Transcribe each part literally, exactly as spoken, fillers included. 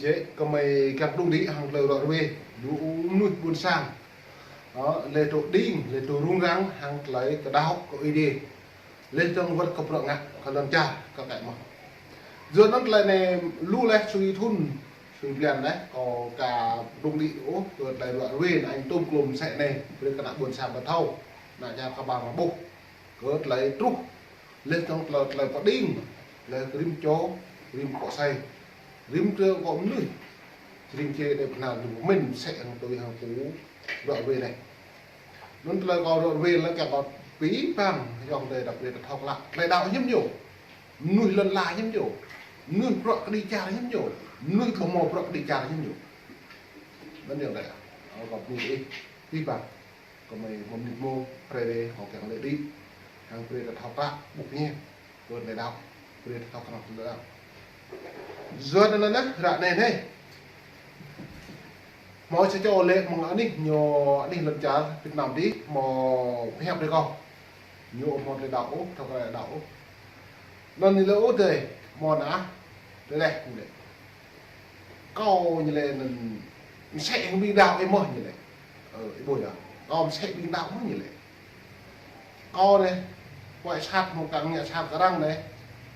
Jĕ kơmơi kiăng đung đĭ hăng tơlơi ruă ruê, lu mơnuih ƀôn sang. Ơ, lĕ tŭ đing, lĕ tŭ rŭng răng hăng tơlơi kơdâo kơ Ơi Adai. Lĕ tơng wơ̆t kơ bruă ngă, kơ lŏn čar, kơ kĕ mơ̆. Yua anŭn tơlơi anai lu lĕ sui thŭn, sui blan lĕ, kâo aka đung đĭ ôh, kơ tơlơi ruă ruê anŭn tôm klôm sĕ anai, brơi kơ ană ƀôn sang ƀu thâo, ană čar kơ ƀang ƀuh. Kơ tơlơi truh, lĕ tơng tơlơi, tơlơi pơđing, lĕ rĭm čô, rĭm kŏ sai, rĭm čô kŏ mơnuih, rĭm čô đe pơnal rĭm mĭn sĕ hăng tui hăng pô ruă ruê anai. Anŭn tơlơi kâo ruă ruê lĕ kiăng kâo pơpŭ pơang, yŏng tơi đăp rê tơthâo klă. Tơlơi đaŏ hiam yơh. Mơnuih lŏn ala hiam yơh. Mơnuih bruă kơđi čar hiam yơh. Mơnuih ƀu hmâo bruă kơđi čar hiam yơh. Anŭn yơh tơi. Kâo pơpŭ ih, pơpŭ pơang. Kơmơi mơ̆ng mơnit mông, brơi rê, kâo kiăng lĕ đĭ. Hăng brơi tơthâo klă, ƀuh ñe. Kơ tơlơi đaŏ, brơi tơthâo klă tơlơi đaŏ. Yua anŭn anai, ră anai anai. Hmâo sa čô lĕ mơ̆ng anih, ñu anih lŏn čar Việt Nam dih, hmâo pơhiăp brơi kâo. Ñu hmâo tơlơi đaŏ ôh, thâo kơ tơlơi đaŏ ôh. Anŭn ñu lĕ ôh tơi, hmâo ană, tơlơi lĕ. Kâo ñu lĕ anŭn, mơsĕ hăng ƀing đaŏ ih mơ̆ ñu lĕ. Ơ, ih ƀuh yơh. Kâo mơsĕ ƀing đaŏ mơ̆ ñu lĕ. Kâo anai, wai sat mơ̆ng kang ngă sat kơ arăng anai.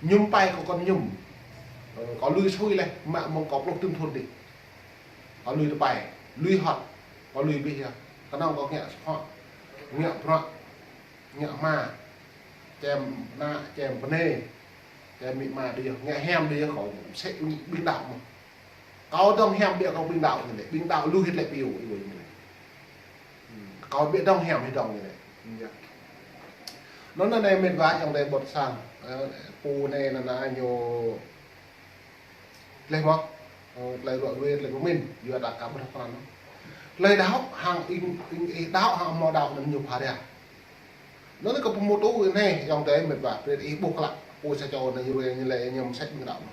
Ñu pơpai kơ kŏn ñu. Ơ, kâo lui sui lĕ, mă mơ̆ng kâo pluh tơm thŭn dih. Kâo lui tơpai, lui hŏt, kâo lui abih yơh. Kơnơ̆ng kâo ngă sơhŏ, ngă bruă, ngă hma. Čem ană, čem bơnai, čem amĭ ama dih yơh, ngă hiam dih yơh kâo, mơsĕ ƀing đaŏ mơ̆. Kâo dŏng hiam biă kơ ƀing đaŏ ñu lĕ, ƀing đaŏ lu hĭt lĕ piu, ih ƀuh ñu lĕ. Hmm, kâo biă dŏng hiam hĭ dŏng ñu lĕ. Hmm, yơh. Anŭn anai met wa yŏng tơi ƀôn sang, ơ, pô anai anŭn anai ñu tơlơi mơ̆, ơ, tơlơi ruă ruê, tơlơi pơmĭn, yua dah kơ ƀu thâo krăn. Tơlơi đaŏ hăng ih, ih, ih đaŏ hăng hmâo đaŏ anŭn ñu phara. Anŭn kâo pơhmutu anai, yŏng tơi met wa, brơi ih ƀuh klă, pô sa čô anai ñu ruê ñu lĕ ñu mơsĕ ƀing đaŏ mơ̆.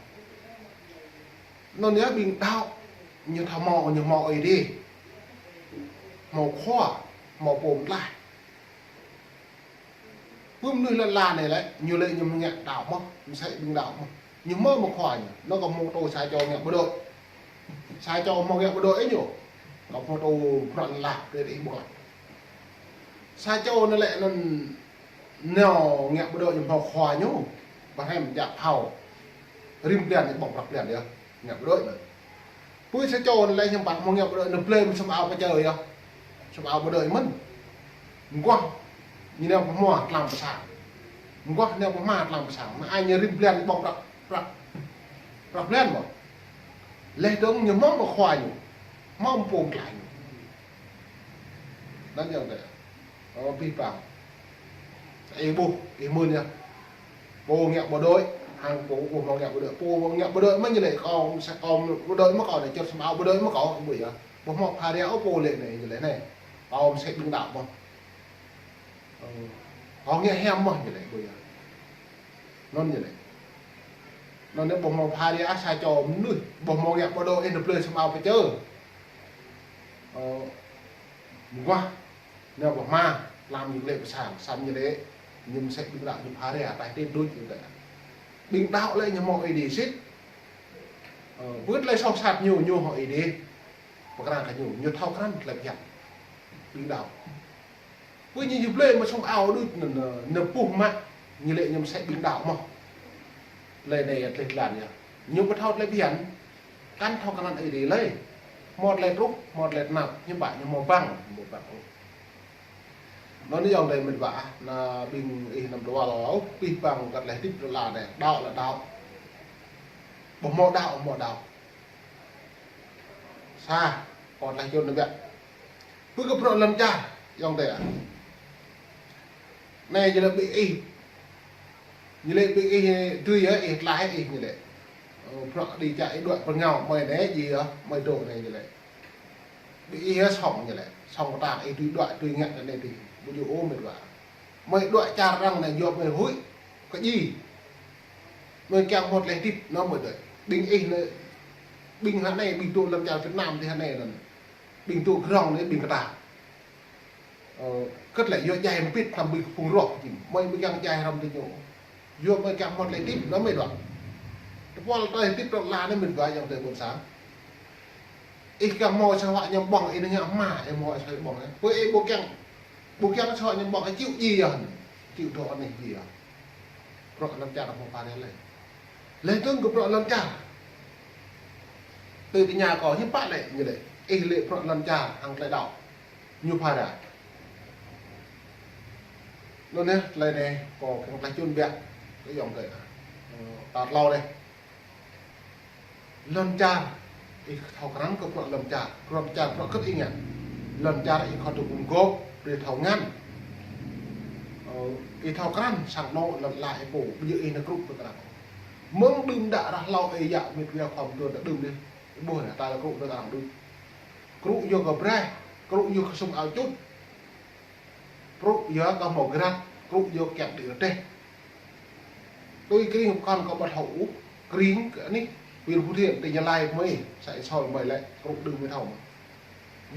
Anŭn yơh ƀing đaŏ, ñu thâo hmâo, ñu hmâo Ơi Adai. Hmâo khua, hmâo pô pơklaih. Pơ mơnuih lŏn ala anai lĕ, ñu lĕ ñu ngă đaŏ mơ̆, mơsĕ ƀing đaŏ mơ̆. Ñu hmâo mơ̆ khua ñu, anŭn kâo pơhmutu sa čô ngă bộ đội. Sa čô hmâo ngă bộ đội ih ñu. Kâo pơhmutu bruă lŏn ala, brơi ih ƀuh klă. Sa čô anŭn lĕ anŭn nao ngă bộ đội ñu hmâo khua ñu. Ƀă hrăm jak phao. Rĭm blan ñu ƀơ̆ng prăk blan yơh. Ngă bộ đội anŭn. Pơ sa čô anŭn lĕ hiư̆m pă hmâo ngă bộ đội anŭn blơi mơ̆n sum ao pơčơ yơh. Sum ao bộ đội mơ̆n. Mơguah ñu nao pơhmua tlam pơsang. Mơguah nao pơhmua tlam pơsang. Anŭn ai ñu rĭm blan ñu ƀơ̆ng prăk, prăk, prăk blan mơ̆n. Lĕ dơ̆ng ñu hmâo mơ̆ khua ñu. Hmâo mơ̆ pô pơklaih ñu. Anŭn yơh tơi. Ơ, pơpŭ pơang. Ih ƀuh, ih mưn yơh. Pô ngă bộ đội, hăng pô ƀu hmâo ngă bộ đội. Pô ngă bộ đội mơ̆ ñu lĕ kâo, mơsĕ kâo bộ đội mơ̆ kâo anai, čơt sum ao bộ đội mơ̆ kâo, ih ƀuh yơh. Ƀu hmâo phara ôh pô lĕ anai, ñu lĕ anai. Kâo mơsĕ ƀing đaŏ mơ̆. Ơ, kâo ngă hiam mơ̆ ñu lĕ, ih ƀuh yơh. Anŭn ñu lĕ. Anŭn anai ƀu hmâo phara ôh sa čô mơnuih, ƀu hmâo ngă bộ đội ih anŭn blơi sum ao pơčơ. Ơ, mơguah. Nao pơhmua, tlam ñu lĕ pơsang, samơ̆ ñu lĕ, ñu mơsĕ ƀing đaŏ ñu phara, ataih tĭt đôč ñu tơi. Ƀing đaŏ lĕ ñu hmâo Ơi Adai sĭt. Ơ, pơ tơlơi soh sat ñu, ñu hmâo Ơi Adai. Pơkra kơ ñu, ñu thâo krăn tơlơi phiăn. Ƀing đaŏ. Pơ ñu ñu blơi mơ̆ sum ao đôč anŭn, anŭn, anŭn puh mă, ñu lĕ ñu mơsĕ ƀing đaŏ mơ̆. Tơlơi anai tơlơi tlan yơh. Ñu ƀu thâo tơlơi phiăn, kăn thâo krăn Ơi Adai lơi. Hmâo tơlơi truh, hmâo tơlơi tơnap, hiư̆m pă ñu hmâo pơang, hmâo pơang. Anŭn yơh yŏng tơi met wa, anŭn ƀing ih anăm tơwăl ôh, pơpŭ pơang kơ tơlơi hơdip tơlơi anai, đaŏ lĕ đaŏ. Ƀu hmâo đaŏ, hmâo đaŏ. Sa, kâo tơlơi čun anai biă. Pơ kơ bruă lŏn čar, yŏng tơi ah. Anai ñu lĕ ƀing ih. Ñu lĕ ƀing ih tui yơh, ih tlaih ih ñu lĕ. Ơ, bruă kơđi čar ih đuaĭ pơngao, mơi anai djai yơh, mơi dŏ anai ñu lĕ. Ƀing ih yơh song ñu lĕ. Song kơtang ih tui đuaĭ, tui ngă anai dih. Ƀu djơ̆ ôh met wa. Mơi đuaĭ čar arăng anai yua mơi huĭ. Kơđi. Mơi kiăng hmâo tơlơi hơdip, anŭn mơi đuaĭ. Ƀing ih anai, ƀing hơnai, ƀing dŏ lăm čar Việt Nam dih hơnai anŭn. Ƀing dŏ krong anai, ƀing kơtang. Ơ, kơt lĕ yua djai hơbĭt hrăm ƀing phung roh jing. Mơi ƀu kiăng djai hrăm dih ñu. Yua mơi kiăng hmâo tơlơi hơdip, anŭn mơi đuaĭ. Tơpul tơlơi hơdip tơlơi anai met wa yŏng tơi ƀôn sang. Ih kiăng hmâo sa huă ñăm ƀơ̆ng, ih nao ngă hma, ih hmâo sa huă ƀơ̆ng, ơ. Pơ ih ƀu kiăng, ƀu kiăng sa huă ñăm ƀơ̆ng, ih čih djai yơh. Čih dŏ anai djai yơh. Bruă lŏn čar hmâo pha rơlơi. Lĕ tơ̆ng kơ bruă lŏn čar. Tui tơña kâo hiư̆m pă lĕ, ñu lĕ. Ih lĕ bruă lŏn čar, hăng tơlơi đaŏ. Ñu pha ră. Anŭn yơh, tơlơi anai, kâo kiăng tơlơi čun biă. Kơ yŏng kơ. Ơ, ta tlâo anai. Lŏn čar, ih thâo krăn kơ bruă lŏn čar, lŏn čar bruă kơ̆t ih ngă. Lŏn čar ih khŏm tŭ gum gôp, brơi thâo ngăn. Ơ, ih thâo krăn, sang anô̆ lŏn ala ih pô, ƀu djơ̆ ih nao krŭ pơ krăn. Mơ̆ng đưm đă ră hlâo ih yă mĭt wa khua mơtuan đưm đih. Ih ƀuh anai, ta lĕ krŭ nao krăn đưm. Krŭ yua kơ braih, krŭ yua kơ sum ao čut. Krŭ yua kơ hmâo grat, krŭ yua kiăng đĭ rơdêh. Tui kring pơkŏn kâo ƀu thâo ôh, kring kơ anih, huyện Phú Thiện, tỉnh Gia Lai mơi, sa ih soi mơi lĕ, krŭ đưm mơi thâo mơ̆n.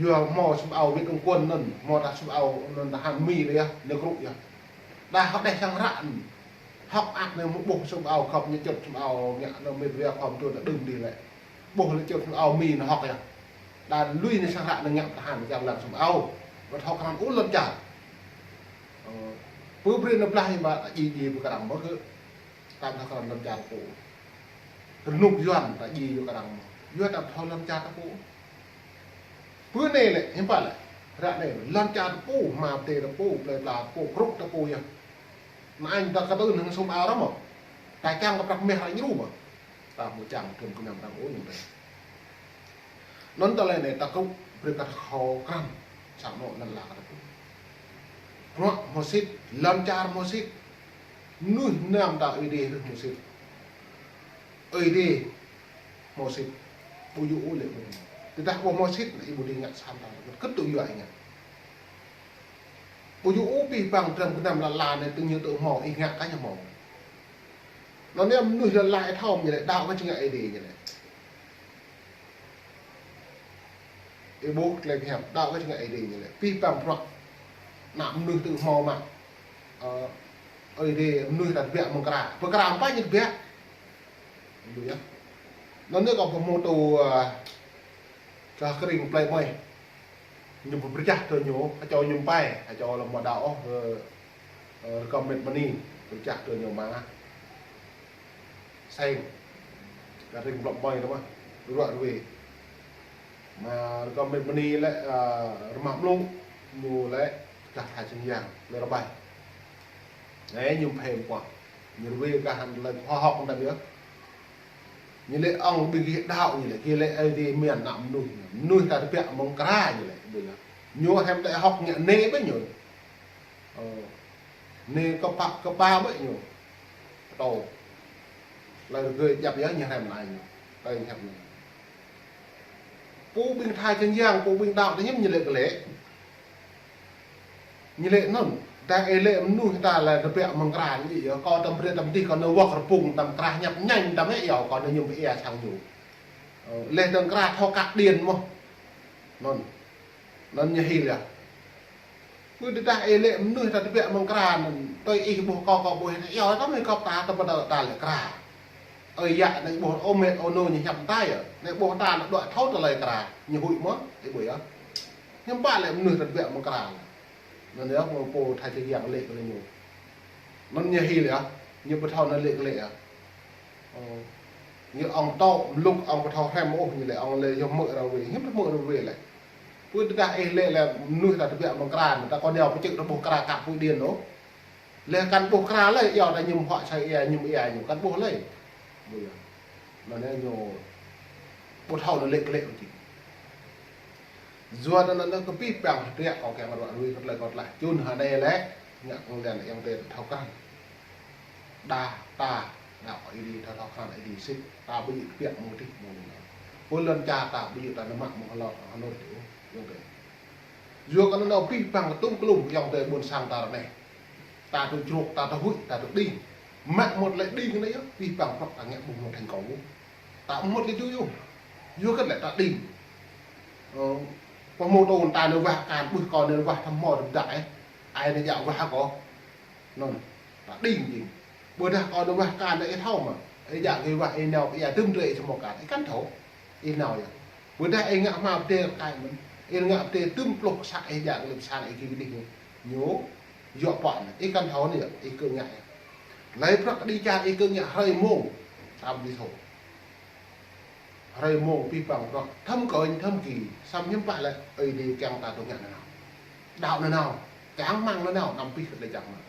Yua hmâo sum ao Việt Đông Quân anŭn, hmâo ta sum ao anŭn ta hăn Mi lĕ yơh, nao krŭ yơh. Đa hŏk đeh sang hră anŭn. Hŏk ăt anai hmâo ƀuh sum ao găp ñu čut sum ao ngă anŭn mĭt wa khua mơtuan đưm đih lĕ. Ƀuh lĕ čut sum ao Mi nao hŏk yơh. Đa lui anai sang hră anai ngă pơtah hăn kiăng lăng sum ao. Ƀu thâo krăn ôh lŏn čar. Ơ, pơ brơi anai blah ih mă ta djai djai pơ krăn mơ̆ kơ. Ta thâo krăn lŏn čar pô. Rơnŭk Yuan ta djai yua krăn mơ̆. Yua ta thâo lŏn čar ta pô. Pơ anai lĕ, hiư̆m pă lĕ. Ră anai, lŏn čar ta pô, hma tê ta pô, plơi pla ta pô, krŭ ta pô yơh. Anŭn ta kơtưn hăng sum ao ră mơ̆. Ta čang kơ prăk meh ră ñu mơ̆. Ta ƀu čang tơm kơnăm arăng ôh ñu tê. Anŭn tơlơi anai ta krŭ brơi kơ ta thâo krăn, sang anô̆ lŏn ala kơ ta pô. Bruă hmâo sĭt, lŏn čar hmâo sĭt. Mơnuih mơnam ta Ơi Adai rơh hmâo sĭt. Ơi Adai hmâo sĭt. Ƀu djơ̆ ôh lĕ ƀu. Tơdah ƀu hmâo sĭt, ih ƀu dưi ngă sang ta, kơ̆t tŭ yua ih ngă. Ƀu djơ̆ ôh abih bang dram gơnam lŏn ala anai tơña tŭ hmâo, ih ngă kah ñu hmâo. Anŭn yơh mơnuih lŏn ala ih thâo ñu lĕ, đaŏ kơ jing ngă Ơi Adai ñu lĕ. Ih ƀuh tơlơi pơhiăp, đaŏ kơ jing ngă Ơi Adai ñu lĕ. Abih bang bruă. Ană mơnuih tŭ hmâo mă. Ơ, Ơi Adai mơnuih ta tơbiă mơ̆ng kra. Pơ kra pă ñu tơbiă. Ƀu yơh. Anŭn yơh kâo pơhmutu, ơ, kơ kring plei mơi. Ñu pơrơčah tơ ñu, kơ čô ñu pơai, kơ čô lăm mơda ôh, ơ, ơ, rơkâo mĕt mơni, pơrơčah tơ ñu mă. Seng, kơ kring plei mơi tơ mă, ruă ruê. Mă rơkâo mĕt mơni lĕ, ơ, rơmah mlŭ, ñu lĕ, pơrơčah thai čơngiang, lĕ rơbai. Anai ñu pơhiăp pơhiăp. Ñu ruê kơ hăng lĕ khoa học tăm yơh. Ñu lĕ ŏng ƀing gih đaŏ ñu lĕ, gih lĕ Ơi Adai mơ̆n ană mơnuih. Mơnuih ta tơbiă mơ̆ng kra ñu lĕ, ƀu yơh. Ñu hiam tơlơi hŏk ngă anai bĕ ñu. Ơ. Anai kơ pă, kơ ba bĕ ñu. Pơtô. Lĕ rơgơi djăp yơh ñu hiam anai ñu. Tơlơi hiam anai. Pô ƀing thai čơngiang, pô ƀing đaŏ tơ ñu ñu lĕ kơ lĕ. Ñu lĕ anŭn, tơdah ih lĕ mơnuih ta lĕ tơbiă mơ̆ng kra ñu yơh, kâo tăm brơi tăm dih kâo nao wơ̆k rơpŭng tăm kra ñăp ñañ tăm ih yơh, kâo nao ñŭm ih sang ñu. Ơ, lĕ tơ̆ng kra thâo kăk điện mơ̆. Anŭn. Anŭn ñu hil yơh. Pơ tơdah ih lĕ mơnuih ta tơbiă mơ̆ng kra anŭn, tui ih ƀuh kâo kâo ƀuh ih yơh, tăm ih gŏp ta tăm ta lĕ kra. Ơi yă anai ƀuh ôh mĕt ôh nô ñu hiăp ta yơh. Anai ƀuh ta anŭn đuaĭ thâo tơlơi kra, ñu huĭ mơ̆, ih ƀuh yơh. Hiư̆m pă lĕ mơnuih ta tơbiă mơ̆ng kra. Anŭn yơh, mơ̆ng pô thai čơngiang lĕ kơ ñu. Anŭn ñu hil yơh, ñu ƀu thâo anŭn lĕ kơ lĕ yơh. Ơ, ñu ŏng tŏ, mlŭk ŏng ƀu thâo hrăm ôh, ñu lĕ ŏng lĕ yơh mơ̆ ră ruê, hiư̆m tơ mơ̆ ră ruê lĕ. Pơ tơdah ih lĕ lĕ mơnuih ta tơbiă mơ̆ng kra, ta kơ nao pơčơ̆k ta ƀuh kra kăk pui điện ôh. Lĕ kăn ƀuh kra lĕ, yua ta ñŭm huă sa ia, ñŭm ia ñu, kăn ƀuh lĕ. Ƀu yơh. Anŭn yơh ñu ƀu thâo anŭn lĕ kơ lĕ ôh či. Yua anŭn anŭn kơ abih bang hơdră kâo kiăng ruă ruê kơ tơlơi kâo tơlă čun hă anai lĕ, ngă kơ lĕ yang tê thâo krăn. Đa ta, đa Ơi Adai ta thâo krăn Ơi Adai sĭt, ta ƀu djơ̆ tơbiă mơ̆ng dih mơ̆ng anai. Pơ lŏn čar ta ƀu djơ̆ ta nao mă mơ̆ng Hà Nội, Hà Nội tơ, yang tê. Yua kơ anŭn abih bang kơtum kơlum yang tê ƀôn sang ta ră anai. Ta tŭ čruk, ta tŭ huĭ, ta tŭ đing. Mă mơ̆ tơlơi đing anai yơh, abih bang bruă ta ngă ƀu hmâo thành công. Ta ƀu hmâo tơlơi tui yơh. Yua kơ lĕ ta đing. Ơ, pơhmutu ta nao wah akan, ƀuh kâo nao wah tăm hmâo tơm dăk ih. Ai nao djă wah kâo. Anŭn, ta đing jing. Ƀôdah kâo nao wah akan ih thâo mơ̆. Ih djă gih wah ih nao, ih dŭm drơi ih samơ̆ akan. Ih kăn thâo. Ih nao yơh. Ƀôdah ih ngă hmua pơdai rơkai mơ̆n. Ih ngă pơdai tơm pluh sa ih jang lĕ sa ih kơ gih ñu. Yua pă anai, ih kăn thâo anai, ih kơ ngă. Laih prăk đĭ čar ih kơ ngă hrơi mông. Tam đi thâo. Hrơi mông pih păng prăk. Thâm kơnh, thâm ki. Samơ̆ hiư̆m pă lĕ, Ơi Adai kiăng ta tŭ ngă nanao. Đaŏ nanao. Čang rơmang nanao, năm pih kơ đe čang rơmang.